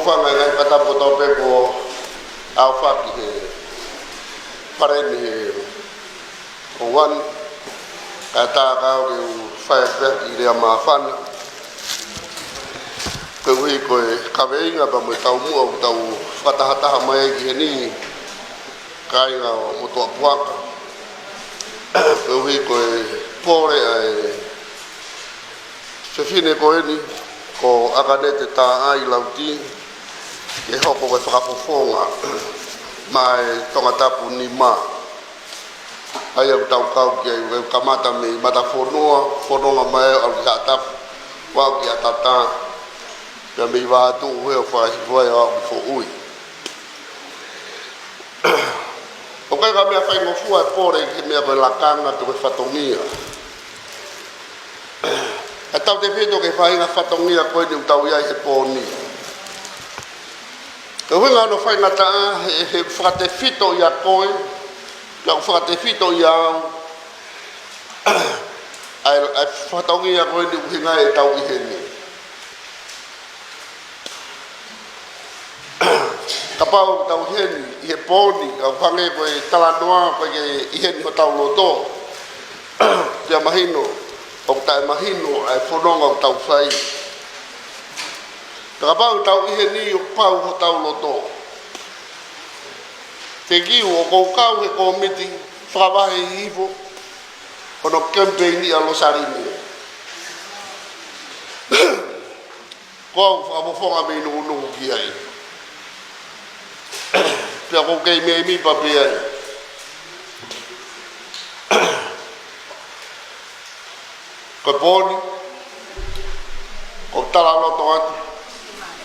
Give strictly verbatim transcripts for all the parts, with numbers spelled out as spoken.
Fanga e ngaahi fakatapu kotoa pē kuo ʻaofaki he fale ni he ʻaho ni, kae ʻatā ke u fai pē ha kiʻi lea māfana. Koeʻuhi ko e kaveinga pea mo e taumuʻa ʻoku tau fakatahataha mai ai ki heni, kāinga ʻo Motuʻapuaka. Koeʻuhi ko e pole ʻa e fefine ko eni, ko ʻAkanete Taʻai Lauti, ke hoko ko e fakafofonga maʻa e Tongatapu nima. ʻA ia ʻoku tau kau ki ai, ʻoku kamata mei Matafonua, fononga mai ʻo aʻu ki Haʻatapu, ʻo aʻu ki ʻAtata, pea mei Vātuʻu ʻo fakahifo ai ʻo aʻu ki Foʻui. ʻOku ʻikai ko ha meʻa faingofua e pole ki he meʻa ko e lakanga pe ko e fatongia. ʻE tautefito ki he faʻahinga fatongia ko eni ʻoku tau ʻi ai he pō ni. Ko e ʻuhinga hono faingataʻa he, he fakatefito ʻia koe, pea ʻoku fakatefito ʻia au ʻa e, ʻa e fatongia ko eni ʻoku ʻuhinga ai ʻetau ʻi heni. Kapau ʻoku tau ʻi heni ʻi he pō ni, ka ʻoku hangē ko e talanoa, ʻoku ʻikai ke ʻi heni hotau loto, pea mahino ʻoku taʻemahino ʻa e fononga ʻoku tau fai. Ka kapau ʻoku tau ʻi heni ʻo pau hotau loto, te u kiu ʻoku ou kau he kōmiti fakavahe hifo hono kemipeini ʻa Losaline. Ko au fakafofonga mei Nukunuku ki ai. Pea ʻoku ou kei mēmipa pē ai. Ko e pō ni, ʻoku ou talaloto atu,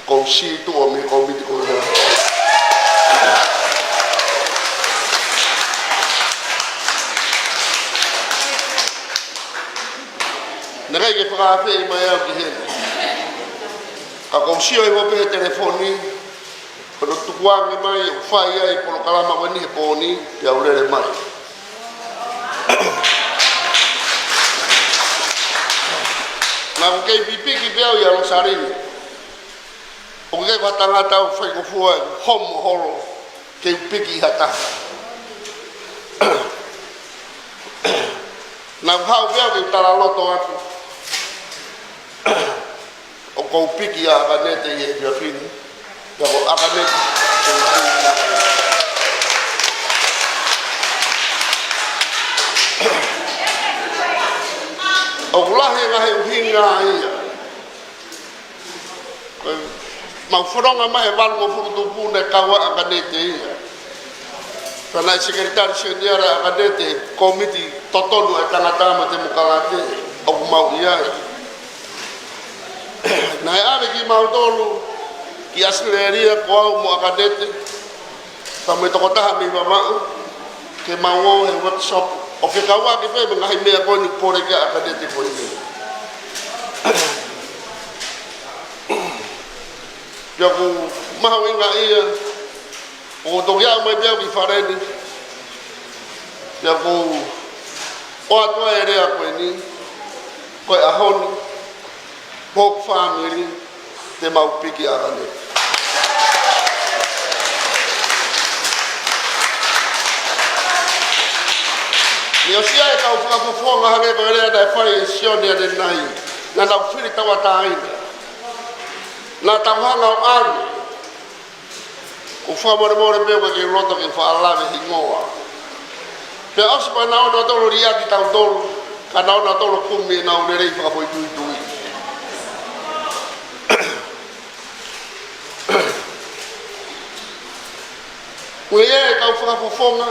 ʻoku ou sītuʻa mei he kōmiti ko ia. Naʻe ʻikai ke fakaafeʻi mai au ki heni. Ka ʻoku ou sio hifo pē he telefoni, ko hono tukuange mai ʻoku fai ai e polokalama ko eni he pō ni, pea u lele mai. Naʻa ku kei pipiki pē au ʻia Losaline. ʻOku ʻikai ko ha tangata ʻoku faingofua ʻeku homo holo ke u piki ʻi ha taha. Naʻa ku haʻu pē au ke u talaloto atu ʻoku ou piki ʻa ʻAkanete ʻi he efiafi ni. Pea ko ʻAkanete, ʻoku lahi e ngaahi ʻuhinga ia. Ko ʻemau fononga mai he valungofulu tupu naʻe kau ai ʻa ʻAkanete ia. Pea naʻe sekelitali seniala ʻa ʻAkanete he kōmiti totonu ʻa e tangata mo e temokalati ʻoku mau ʻi ai. Naʻe ʻave kimautolu ki ʻAositelēlia, ko au mo ʻAkanete, pea mo e tokotaha mei Vavaʻu, ke mau ō he workshop ʻo fekauʻaki pē mo e ngaahi meʻa ko eni ʻoku pole ki ai ʻa ʻAkanete ko eni. Pea ʻoku mahuʻinga ia, ʻoku toki aʻu mai pē au ki fale ni, pea ʻoku ou ʻoatu ai e lea ko eni, ko e ʻaho ni, ko hoku fāmili, te mau piki ʻa ʻAkanete. Neongo siʻi ʻa e kau fakafofonga, hangē ko e lea naʻe fai ʻe Sione ʻanenai, naʻa nau fili tauʻatāina. Naʻa tau hanga ʻo ʻave. ʻOku fakamolemole pē ʻoku ʻikai ke u loto ke u faʻa lave hingoa. Pea ʻosi pea naʻa nau tolo liʻaki kitautolu, ka naʻa nau tolo kumi ʻenau lelei fakafoʻituitui. Ko ia e kau fakafofonga,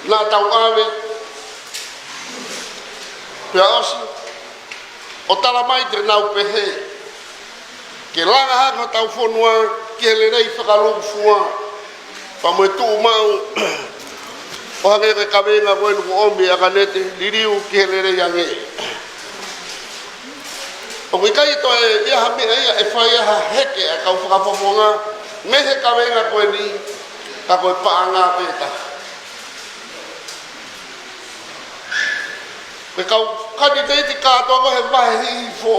naʻa tau ʻave, pea ʻosi, ʻo tala mai te nau pehē, ke langa hake hotau fonua ki he lelei fakalūkufua, pea mo e tuʻumaʻu, ʻo hangē ko e kaveinga ko eni kuo ʻomi ʻe ʻAkanete, liliu ki he lelei ange. ʻOku ʻikai toe ʻi ai ha meʻa ia ʻe fai ai ha heke ʻa e kau fakafofonga mei he kaveinga ko eni, ka ko e paʻanga pē taha. Ko e kau kanititeiti kātoa ko ē he vahe hihifo,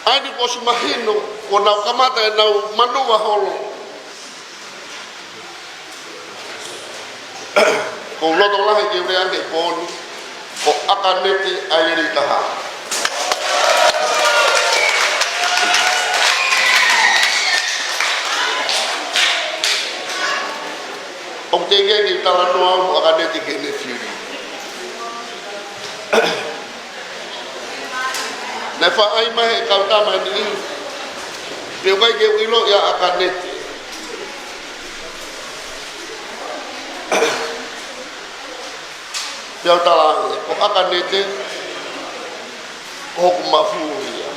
ʻA ia ni kuo ʻosi mahino, kuo nau kamata ʻenau manuva holo. Ko e loto lahi ke u lea ange he pō ni, ko ʻAkanete ʻa e lelei taha. ʻOku teʻeki ai ke u talanoa au mo ʻAkanete ki heʻene fili. Naʻe faʻa ʻai mai ʻe he kau tama ʻe niʻihi, pea ʻoku ʻikai ke u ʻilo ia ʻa ʻAkanete. Pea u tala ange, ko ʻAkanete, ko hoku mafuli ia.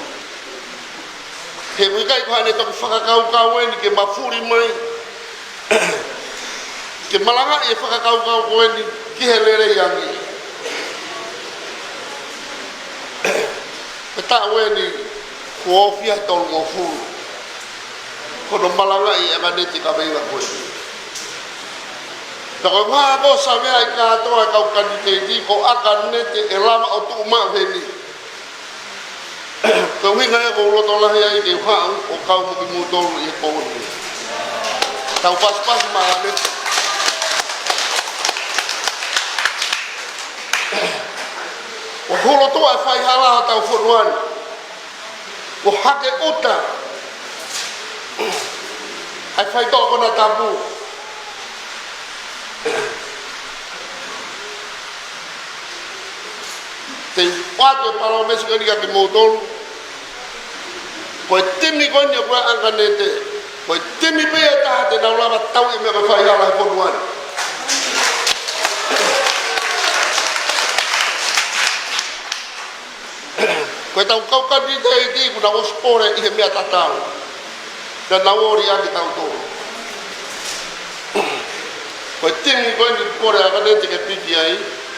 He ʻoku ʻikai ko haʻane toki fakakaukau eni ke mafuli mai, ke malangaʻi e fakakaukau ko eni ki he lelei ange. He taʻu eni kuo ofi ʻa e tolungofulu ko hono malangaʻi ʻe ʻAkanete e kaveinga ko eni. Pea ko e ʻuhinga ko e savea ʻi he kātoa e kau kanititeiti, ko ʻAkanete ʻe lava ʻo tuʻu maʻu heni. Ko e ʻuhinga ia ʻoku ou loto lahi ai ke u haʻu ʻo kau mo kimoutolu ʻi he pō ni. Tau pasipasi maʻa ʻAkanete. ʻO holo tuʻa e faihala ʻo hotau fonua ni. ʻO hake ʻuta ʻa e faitoʻo konatapu. Te u ʻoatu e palōmesi ko eni kiate kimoutolu. Ko e timi ko eni ʻoku ʻi ai ʻa ʻAkanete, ko e timi pē ia ʻe taha te nau lava tauʻi e meʻa ko e faihala he fonua ni. Ko ʻetau kau kanititeiti kuo nau ʻosi pole ʻi he meʻa tatau. Pea nau ō ʻo liʻaki kitautolu. Ko e timi ko eni ʻoku pole ʻa ʻAkanete ke piki ai,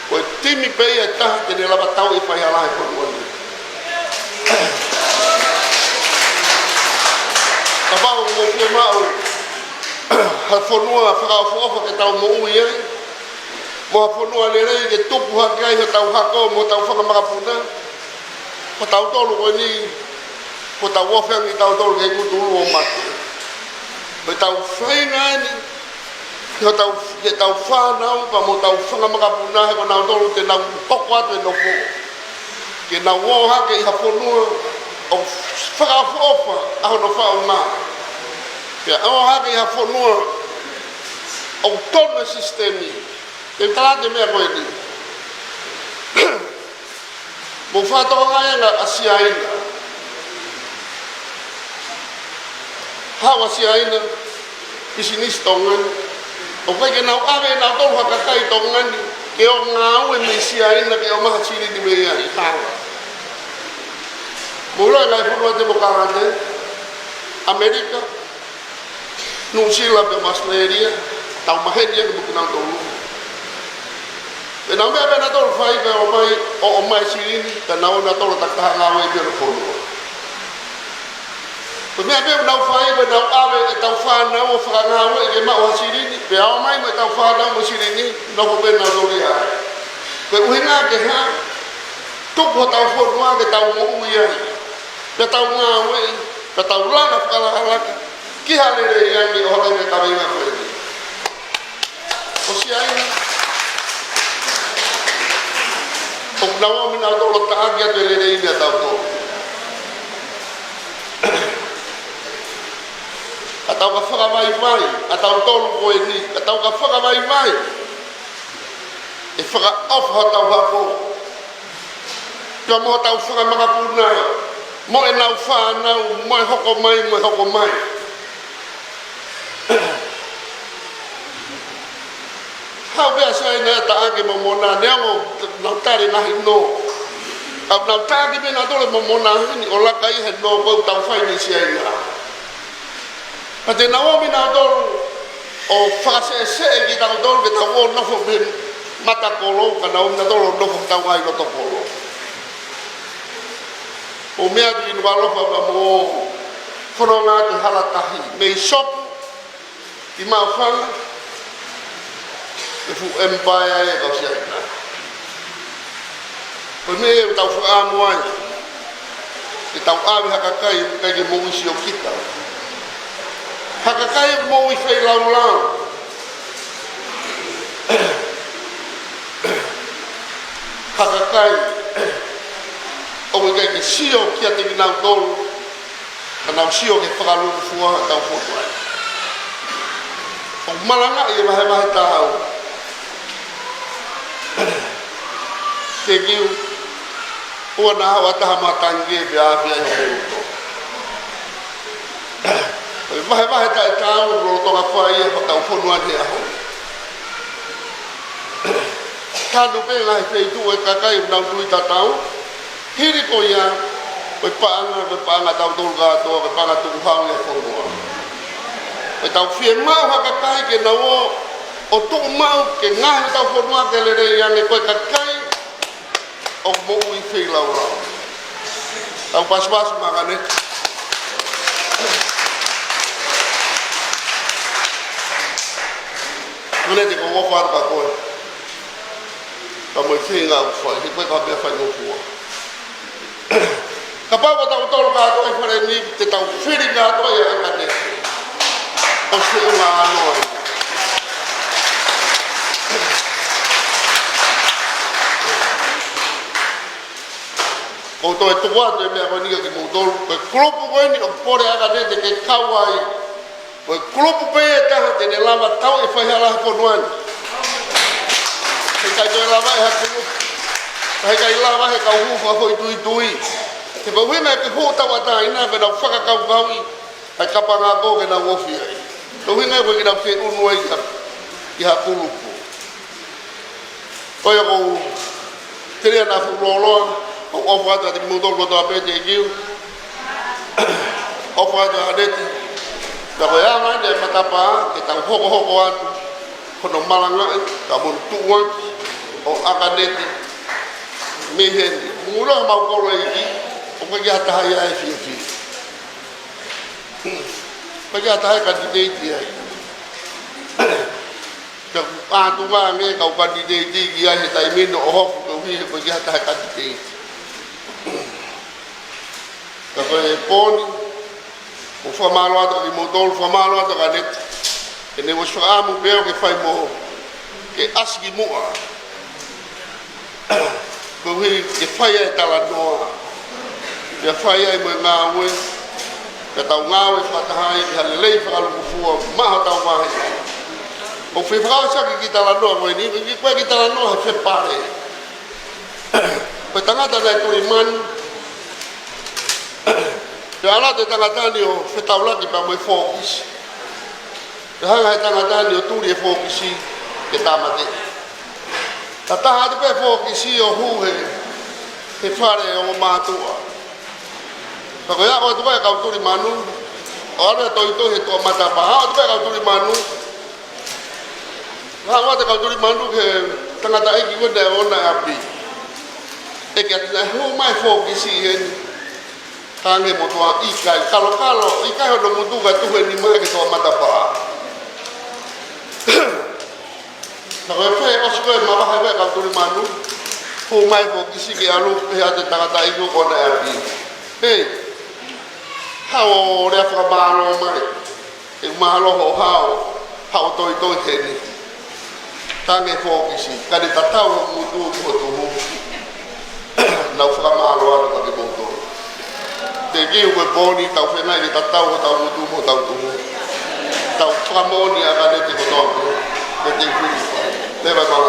ko e timi pē ia ʻe taha te ne lava tauʻi e faihala he fonua ni. Kapau ʻoku mou fiemaʻu ha fonua fakaʻofoʻofa ke tau moʻui ai, mo ha fonua lelei ke tupu hake ai hotau hako mo hotau fanga makapuna, ko tautolu ko eni, kuo tau ofi ange tautolu ki he ngutu ʻulu ʻo mate. Ko ʻetau feinga eni, ki hotau, ki heʻetau fānau, pea mo hotau fanga makapuna, he ko nautolu te nau hoko atu e nofo. Ke nau ō hake ʻi ha fonua ʻoku fakaʻofoʻofa ʻa hono faʻunga. Pea ō hake ʻi ha fonua ʻoku tonu e sisitemi. Te u tala atu e meʻa ko eni. Mou fakatokangaʻi ange ʻa Siaina. Haʻu ʻa Siaina, pisinisi Tonga ni. ʻOku ʻikai ke nau ʻave ʻe nautolu ha kakai Tonga ni ke ō ngāue mei Siaina ke ʻomai ha silini mei ai, ʻikai. Mou ʻilo e ngaahi fonua temokalati, ʻAmelika, Nuʻusila pea mo ʻAositelēlia, tau maheni ange mo kinautolu. Pea nau meʻa pē nautolu fai pē ʻo ʻomai, ʻo ʻomai silini, pea nau ō nautolu ʻo takitaha ngāue pē ʻi he fonua. Ko e meʻa pē ʻoku nau fai, ko ʻenau ʻave ʻetau fānau ʻo fakangāueʻi ke maʻu ha silini, pea ō mai mo ʻetau fānau mo e silini, nofo pē nautolu ia. Ko e ʻuhinga ke hā, tuku hotau fonua ke tau moʻui ai. Pea tau ngāueʻi, pea tau langa fakalakalaka ki ha lelei ange ʻo hangē ko e kaveinga ko eni. Ko Siaina, ʻoku nau ō mai nautolu ʻo taʻaki atu e lelei meiate kitautolu. Ka tau ka fakavaivai, ka tautolu ko eni, ka tau ka fakavaivai, ʻe fakaʻofa hotau hako, pea mo hotau fanga makapuna, mo ʻenau fānau, mo e hoko mai, mo e hoko mai. Haʻu pē ʻa Siaina ʻo taʻaki e momona, neongo ʻenau tali e ngaahi nō. Ka nau taʻaki pē nautolu e momona heni ʻo laka ia he nō ko ē ʻoku tau fai mei Siaina. Pea te nau ō mai nautolu ʻo fakaseʻeseʻe kitautolu ke tau ō ʻo nofo pē matakolo, ka nau ō mai nautolu ʻo nofo ʻi hotau ngaahi loto kolo. ʻO meʻa ki Nukuʻalofa pea mo fononga atu he hala tahi, mei Sopu ki Maʻufanga, e fuʻu empire ē kau Siaina. Ko e meʻa ʻoku tau fakaʻamu ai. Ke tau ʻave ha kakai ʻoku ʻikai ke moʻui siokita. Ha kakai ʻoku moʻui feilaulau. Ha kakai ʻoku ʻikai ke sio kiate kinautolu, ka nau sio ki he fakalūkufua ʻo ʻetau fonua. ʻOku malangaʻi e vahevahe taau. Thank you. ʻOua naʻa haʻu ha taha matangi pea ʻave ai hoʻomou loto. Ko e vahevahe taʻetaau lolotonga fai ʻe hotau fonua ni he ʻaho ni. Tanu pē ngaahi feituʻu ʻo e kakai ʻoku nau tui tatau. Hili ko ia, ko e paʻanga, ko e paʻanga ʻatautolu kātoa, ko e paʻanga tukuhau ʻi he fonua. Ko ʻetau fiemaʻu ha kakai ke nau ō ʻo tuʻu maʻu ke ngaohi hotau fonua ke lelei ange, ko e kakai ʻoku moʻui feilaulau. Tau pasipasi mo ʻAkaneti. ʻAkaneti, ʻoku ou ʻofa atu kia koe. Ka mo e feinga ʻoku fai, he ko e ka pea fai mo fua. Kapau ko tautolu kātoa ʻi fale ni, te tau fili kātoa ʻia ʻAkaneti. ʻOsi e ʻuhinga ʻa e noa. ʻOku ou toe tuku atu e meʻa ko eni kia kimoutolu. Ko e kulupu ko eni ʻoku pole ʻAkaneti ke kau ai. Ko e kulupu pē ʻe taha te ne lava tauʻi e faihala he fonua ni. He ʻikai toe lava ʻe ha kulupu. He ʻikai lava ʻe he kau hū fakafoʻituitui. He ko e ʻuhinga ke hū tauʻatāina ke nau fakakaukauʻi ʻa e kapanga ko ē ke nau ofi ai. Ko e ʻuhinga ko ē ke nau feʻunu ai ki ha, ki ha kulupu. Ko ia ʻoku ou telia naʻa fuʻu lōloa, ʻoku ou ʻofa atu kiate kimoutolu kotoa pē, thank you. ʻOfa atu ʻAkaneti. Ka ko e anga eni e matapā, ke tau hokohoko atu hono malangaʻi, ka mo e tuʻuaki ʻo ʻAkaneti mei heni. Mou ʻilo ʻemau kolo ʻeiki, ʻoku ʻikai ha taha ia ʻe fiefia. ʻIkai ha taha ʻe kanititeiti ai. Ka ʻoku ʻatu mai ange kau kanititeiti ki ai he taimi ni ʻo hoko koeʻuhi he ʻoku ʻikai ha taha ʻe kanititeiti. Ka ko e pō ni, ʻoku ou fakamālō atu kia kimoutolu, fakamālō atu kia ʻAkaneti. He naʻe ʻosi fakaʻamu pē au ke fai mo, ke ʻasi ki muʻa. Koeʻuhi ke fai ai e talanoa. Pea fai ai mo e ngāue. Pea tau ngāue fakataha ai ki ha lelei fakalūkufua maʻa hotau vahe. ʻOku fie fakaʻosi ʻaki e kiʻi talanoa ko eni, ko e kiʻi talanoa he fepale. Ko e tangata naʻe tuli manu. Pea ʻalu atu e tangata ni ʻo fetaulaki pea mo e fōkisi. Pea hanga ʻe he tangata ni ʻo tuli e fōkisi ke tāmateʻi. Ka taha atu pē fōkisi ʻo hū he, he fale ʻo e ongo mātuʻa. Pea ko e aʻu atu ko ē e kau tuli manu, ʻo ʻalu ʻo toitoi he toʻa matapā, aʻu atu pē e kau tuli manu. Aʻu atu e kau tuli manu ki he tangataʻeiki ko ē naʻe ʻoʻona e ʻapi. ʻEke atu naʻe hū mai e fōkisi heni. Tangi mo toa ʻikai, kalokalo, ʻikai hono ngutu ka tuku ʻene nima ki he toʻa matapā. Ka ko e fē ʻosi ko ē mavahe ko ē e kau tuli manu, hū mai e fōkisi ke ʻalu pē ʻa e tangataʻeiki ko ē naʻe ʻi ai. Hei, haʻu ʻo lea fakamālō mai. ʻE mālō hoʻo haʻu, haʻu ʻo toitoi heni. Tangi e fōkisi, ka ne tatau hoʻo ngutu mo hoʻo tuhu. Naʻa ku fakamālō atu kia kimoutolu. Thank you, ko e pō ni tau feinga ke tatau hotau ngutu mo hotau tuhu. Tau fakamoʻoni ʻa ʻAkaneti kotoa pē. Ko e thank you. Leva e mau